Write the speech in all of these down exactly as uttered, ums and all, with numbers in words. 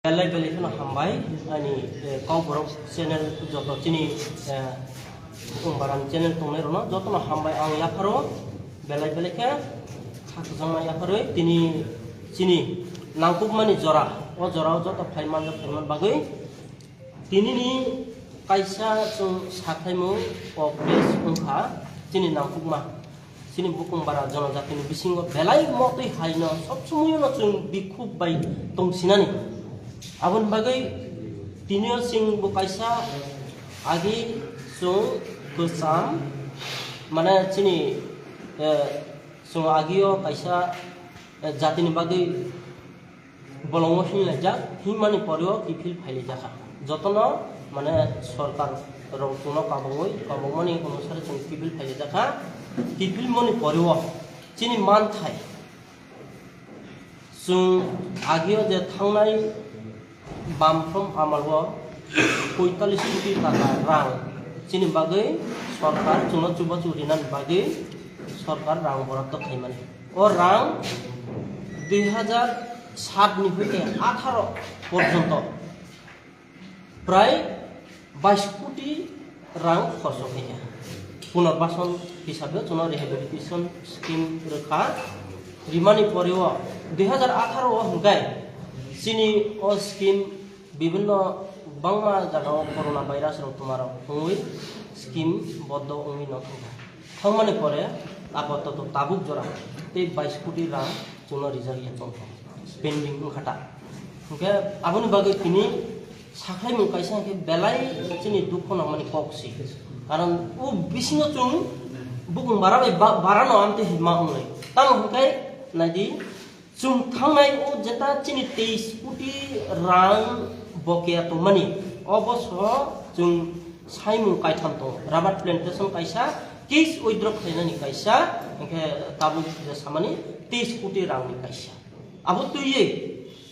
Belai belai kheno hambai ani, eh, Kokborok channel joto chini, eh, Bukung Baran channel tongnai rokno jotono hambai ang yapharo belai belai khe khakchangma yapharwi tini chini nangkukmani jora, o jorao joto phai manjak phai man bagwi tinini kaisa chwng sakhaimung o press wngkha chini nangkukma. Chini Bukung Bara jonojatini bisingo belai motwi haino sob somoyono chwng bikhuk bai tongsinani. Aboni bagwi tinio chwng bo kaisa agi chwng kwcham, mane chini, eh, chwng agio kaisa, eh, jatini bagwi bolongo hinlaijak, hinmani poreo kiphil phailaijak kha. Jotono mane sorkar rok chwngno kabangwi, kabangmani onusare chwng kiphil phailaijak kha. Kiphil mani poreo chini manthai chwng agio je thangnai bamphrom amalo poitalis koti taka rang chini bagwi sorkar chwngno chubachu rinani bagwi sorkar rang borato khaimani. O rang dui hajar sat ni hoite atharo porjonto prai bais koti rang khorcho khaikha. Punarbasan hisabe chwngno rehabilitation scheme rwkha. Rimani poreo dui hajar atharo o hwnkhe chini o scheme bibhinno bangma jagao corona virus rok twmarok wngwi scheme boddo wngwi no thangkha. Thangmani pore apatot tabuk jora tei bais koti rang chwngno rijak ya tongkha, pending wngkha ta. Hwnkhe aboni bagwi tini sakhaimung kaisa hwnkhe belai chini dukho nangmani kok si. Karon o bisingo chwng Bukung Bara bai ba-, Barano amtwi hinma wngnai. Tamo hwnkhe naidi, chwng thangnai o jeta chini teis koti rang bokeya tongmani, o boso chwng saimung kaitham tongo. Rubber plantation kaisa, case withdraw khlainani kaisa, hwnkhe tabuk je samani teis koti rangni kaisa. Abo twiwi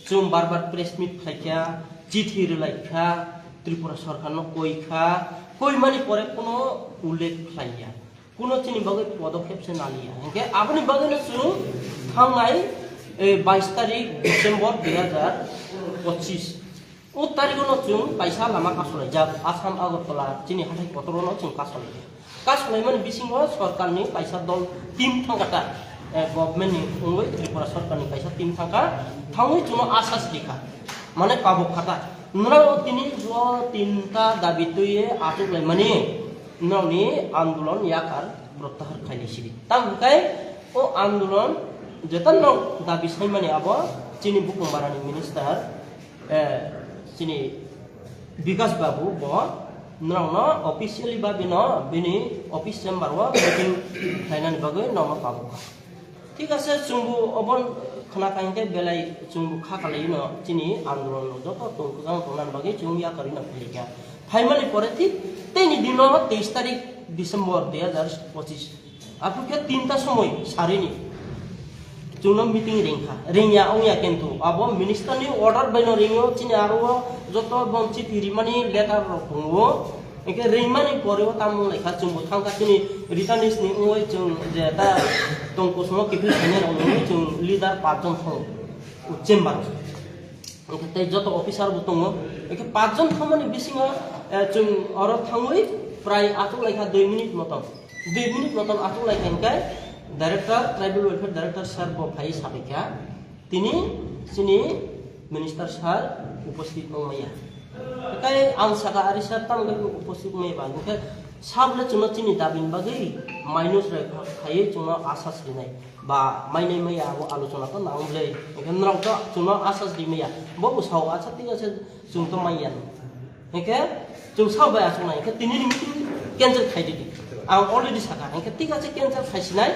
chwng bar bar press meet khlaikha, chithi rwlaikha, Tripura sorkarno koikha, koimani pore kono ullekh khlaiya. Kuno chini bagwi podokhep se naliya. Hwnkhe aboni bagwino chwng thangnai, eh, bais tarik December dui hajar pochis. O tarikono chwng kaisa lama kasolaijak, Assam Agartala chini hathai kotorono chwng kasolaijak. Kasolaimani bisingo sorkarni kaisa dol team thangkha ta, eh, government ni wngwi Tripura sorkarni kaisa team thangkha, thangwi chwngno asas rikha, mane kabuk kha ta. Nwnao tini o tinta dabi twiwi achuklaimani nokni andolon yakar protyahar khailai sidi. Tamo hwnkhe o andolon jeta nok dabi saimani abo chini Bukung Barani minister, eh, chini Bikas Babu bo nokno officially ba bino bini office chamber o meeting khlainani bagwi nokno kabukha. Thik ase, chwngbo obo khna kha hwnkhe belai chwngbo kha kalaino chini andolon no joto tong kwchang tongnani bagwi chwng yakarwi no phaikha. Phaimani pore thik teini dino teis tarik December dui hajar pochis. Aphuru khe tinta somoi sarini chwngno meeting ringkha. Ringya wngya kintu abo minister ni order bai no ringyo, chini aro o joto bom chithi rimani letter rok tongo. Hwnkhe ringmani pore o tamo wnglaikha, chwngbo thangkha chini returnees ni wngwi chwng je ta tong kosomo kiphil khainai rok wngwi chwng leader pachjon thango o chamber o. Hwnkhe tei joto officer bo tongo. Hwnkhe pachjon thangmani bisingo, eh, chwng oro thangwi prai achuk laikha dui minute motom. Dui minute motom achuk laikha hwnkhe director, tribal welfare director sir bo phaiwi sabaikha. Tini chini minister sir uposthit wngmaya. Tei ang saka ari sir tamo khe uposthit wngmaya ba, hwnkhe sabole chwngno chini dabini bagwi minus rok phaiwi chwngno asas rinai ba mainai maya abo alochona to nang bwle, hwnkhe norok to chwngno asas rimaya. Bo bwsao acha thik ase chwng to manya. Hwnkhe chwng sabo bai achuknai, hwnkhe tinini meeting cancel khai di. Ang already saka, hwnkhe thik ase cancel khai sinai.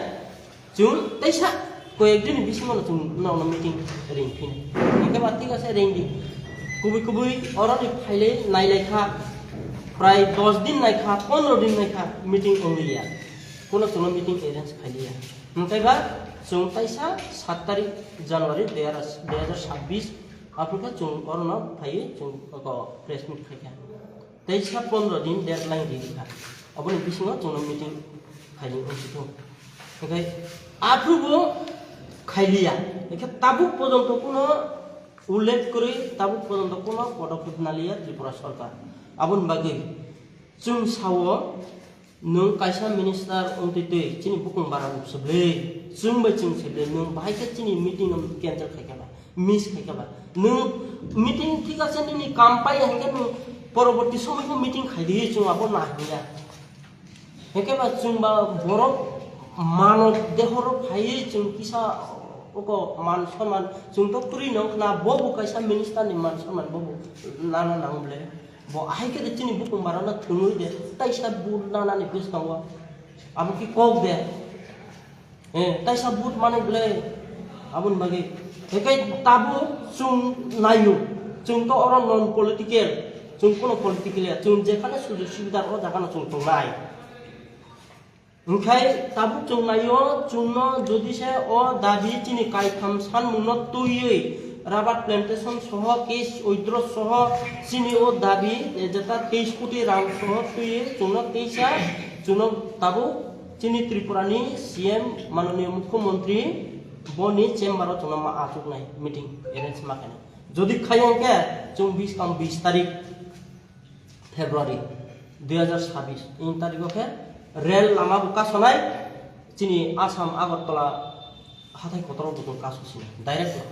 Chwng teisa koyek din ni bisingo no chwng nokno meeting ring phini. Hwnkhe ba thik ase ring di. Kubui kubui oroni phailai nailai kha. Prai dos din nai kha, pondro din nai kha meeting wng liya. Kuno chwngno meeting arrange khai liya. Hwnkhe ba chwng teisa sat tarik January dui hajar sabbish aphuru khe chwng orono phaiwi chwng oko press meet khai kha. Teisa pondro din deadline ri kha. Oboni bisingo chwngno meeting khaini wngsi thung. Hwnkhe aphuru bo khailiya. Hwnkhe tabuk pojonto kuno Ullekh kwrwi tabuk pojonto kuno podokkhep naliya Tripura sorkar. Aboni bagwi chwng sao, nwng kaisa minister wngtwi twi chini bukung bara rok swbli, chwng bai chwng swbli, nwng bahai khe chini meeting no cancel khai kha ba, miss khai kha ba. Nwng meeting thik ase nini kam pai ya hwnkhe nwng poroborti somoibo meeting khai di, chwng abo na hwnya. Hwnkhe ba chwng ba borok mano dehoro phaiwi chwng kisa oko man sonman chwng to kwrwi no khna, bo bo kaisa minister ni man sonman bo bo nana nang ble. Bo ahai khe de chini bukung barano thwngwi de taisa vote nanani bwskango abo ki kok de. Eh, taisa vote mani ble aboni bagwi. Hekai tabuk chwng naio, chwng to oro non political, chwng kono political ya, chwng jekhane sujog subidar o jaga no chwng tongnai. Hwnkhe tabuk chwng naio, chwngno jodi se o dabi chini kaitham sanmungno twiwi rubber plantation soho case withdraw soho chini o dabi, eh, jeta teis koti rang soho twiwi chwngno teisa chwngno tabuk chini Tripura ni C M mananiya Mukhyamantri boni chamber o chwngno ma achuknai meeting arrange ma khainai. Jodi khaiya hwnkhe chwng bis kam bis tarik February dui hajar sabis, in tariko khe rel lama bo kasonai, chini Assam Agartala hathai kotor bo chwng kaso sini direct no.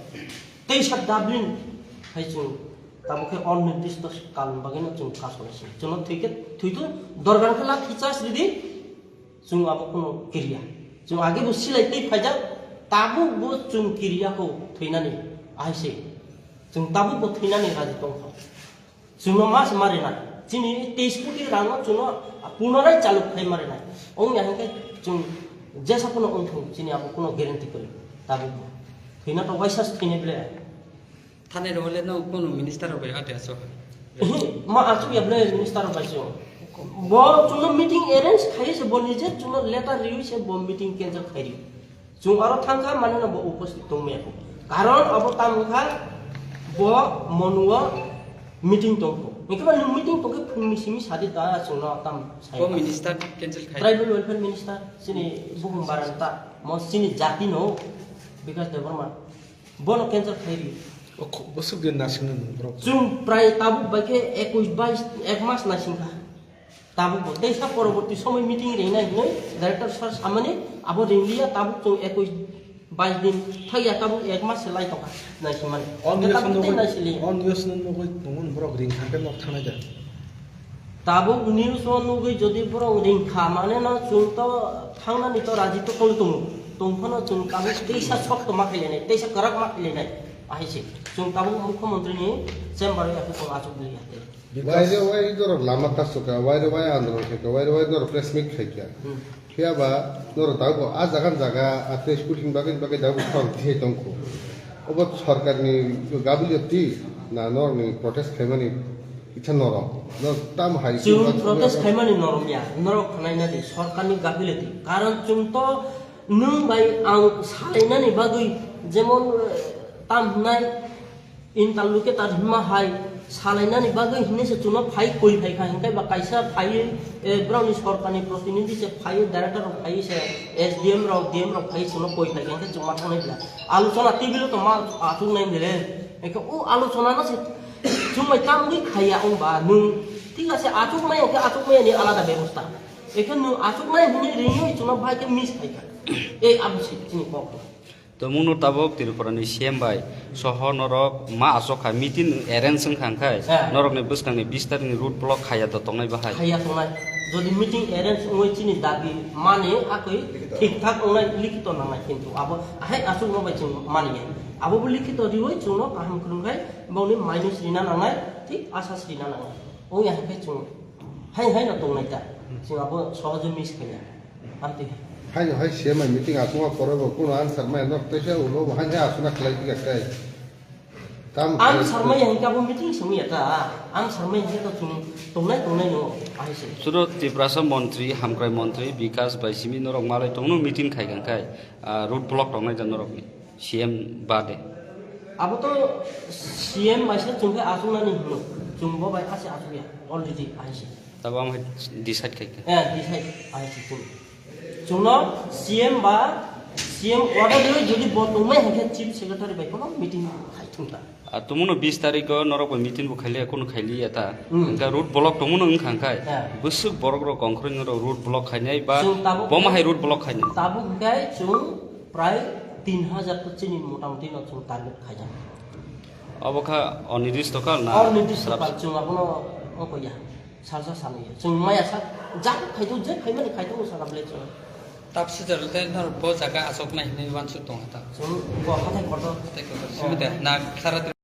Teisa Dublin hai chwng tamo khe onirdisto kal bagwi no chwng kasonai sini. Chwngno thwi khe thwi thu dorgan khe la khichas ridi, chwng abo kono kiriya. Chwng age bo silai tei phaijak, tabuk bo chwng kiriya kho thwinani ahai se. Chwng tabuk bo thwinani raji tongkha. Chwngno mas marinai. Chini teis koti rangno chwngno punorai chaluk khai marinai. Wngya hwnkhe chwng jesa phano wngthung, chini abo kuno guarantee kwrwi. Tabukbo. Thwina to waisa se thwinai ble. Thani rwle no kuno minister rok bai ate aso. Ehe, ma achuk ya ble minister rok bai se. Bo chwngno meeting arrange khai se, bo nije chwngno letter riwi se bo meeting cancel khai ri. Chwng aro thang kha, mane no bo upasthit tong maya kho. Karon abo tamo kha, bo monuo meeting tong kho. Hingke ba nwng meeting tong khe phungni simi sadi da chwngno tam sai. Bo minister cancel khai. Tribal Welfare Minister, chini bukung baranta, mo chini jati no, Bikash Debbarma. Bono cancel khai ri. O kho-, bwswk din nasingno nwng borok. Chwng prai tabuk bai khe ekush bais ek mas nasing kha. Tabuk bo teisa poroborti somoi meeting ringnai hinwi director sir samani abo ringliya, tabuk chwng ekush bais din thaiya, tabuk ek mas se lai tongkha naisimani. On Hwnkhe news tabuk no tei nugwi, naisili. On news no nugwi tongo borok ringkha khe nok thanai da. Tabuk news o nugwi jodi borok ringkha mane no chwng to thangnani to raji to tong tongo. Tongphano chwng tabuk teisa sokto ma khailainai, teisa kwrak ma khailainai. Ahai se chwng tabuk mukhyamantri ni chamber o yakung achuk liya. Waire wai norok lama kasukha, waire wai andolon khaikha, waire wai norok press meet khaikha. Hmm. Phiya ba norok dago a jaga jaga a tei scooting bagwi bagwi dago khorang thai tongkho. Obo sorkarni gabiliyoti na norokni protest khaimani kisa norok. Norok tamo hai Chwng protest khaimani norok ya, norok khwnaina di sorkarni gabiliyoti. Karon chwng to nwng bai ang salainani bagwi jemon, eh, tam hwnai Interlocutor hinma hai salainani bagwi hinwi se chwngno phai koi phai kha, hinkhe ba kaisa phaiwi, eh, borokni sorkarni protinidhi se phaiwi, director rok phaiwi se S D M rok, D M rok phaiwi chwngno koi phai kha, hinkhe chwng ma thangnai bwla. Alochona table o tongma achuk nai bwle. Hinkhe o alochona no se chwng bai tamgwi khaiya wng ba nwng. Thik ase, achuk maya hinkhe achuk maya ni alada bebosta. Hinkhe nwng achuk maya hinwi ringwi chwngno bai khe miss khai kha. Ei abo se chini kok. Tongmungno tabuk Tripurani C M bai soho norok ma achuk kha, meeting arrange wng kha, hwnkhe Eh. norokni bwskangni bis tarikni road block khaiya do tongnai bahai. Khaiya tongnai. Jodi meeting arrange wngwi chini dabi mani akwi thik thak wngnai likhito nangnai, kintu abo ahai achukno bai chwng mani ya. Abo bo likhito riwi chwngno kaham kwrwng khai bongni minus rina nangnai, thik asas rina nangnai. Wngya hwnkhe chwng hai hai no tongnai ta. Chwng abo sohojo miss khaiya. Amtwi. Haino hai C M I meeting aswkma pore bo kuno answer maya norok teisa ulo bo haino aswkna khlai tongya tei. Tam Answer maya hinkhe abo meeting se wngya ta. Answer maya hinkhe to chwng tongnai tongnai no ahai se. Sudo Tiprasa montri, hamkrai montri, Bikas bai simi norok malai tongno meeting khai kha khai, ah, road block tongnai da norokni. C M bade. Abo to C M bai se chwng khe achuknani hino. Chwng bo bai ase achukya already ahai se. Tabo ang hai decide khai kha. Eh, decide ahai se chwng. Chwngno C M ba C M order rwi jodi bo tongmai hwnkhe Chief Secretary bai phano meeting khai thung ta. Ah, tongmano bis tarikh o norok bai meeting bo khailiya, kunu khailiya ta. Hmm. Hwnkhe road block tongmano wngkha hwnkhe. Yeah. Bwswk borok rok kongkhoroi norok road block khainai ba Chwng tabuk bomo hai road block khainai. Tabuk hwnkhe chwng prai tin hajar to chini motamoti no chwng target khaijak. Obo kha onirdisto kal na? Onirdisto kal, chwng abono ongkho ya. Salsa sanwi ya. Chwng maya sa, jak khaito, je khaimani khaito, saka belai chwng. Tap sijal te nor bo jaga asok nai hinwi wansuk tong ta. Chwng bo hathai kordo. Hathai kordo. Oh. Simi de, na sara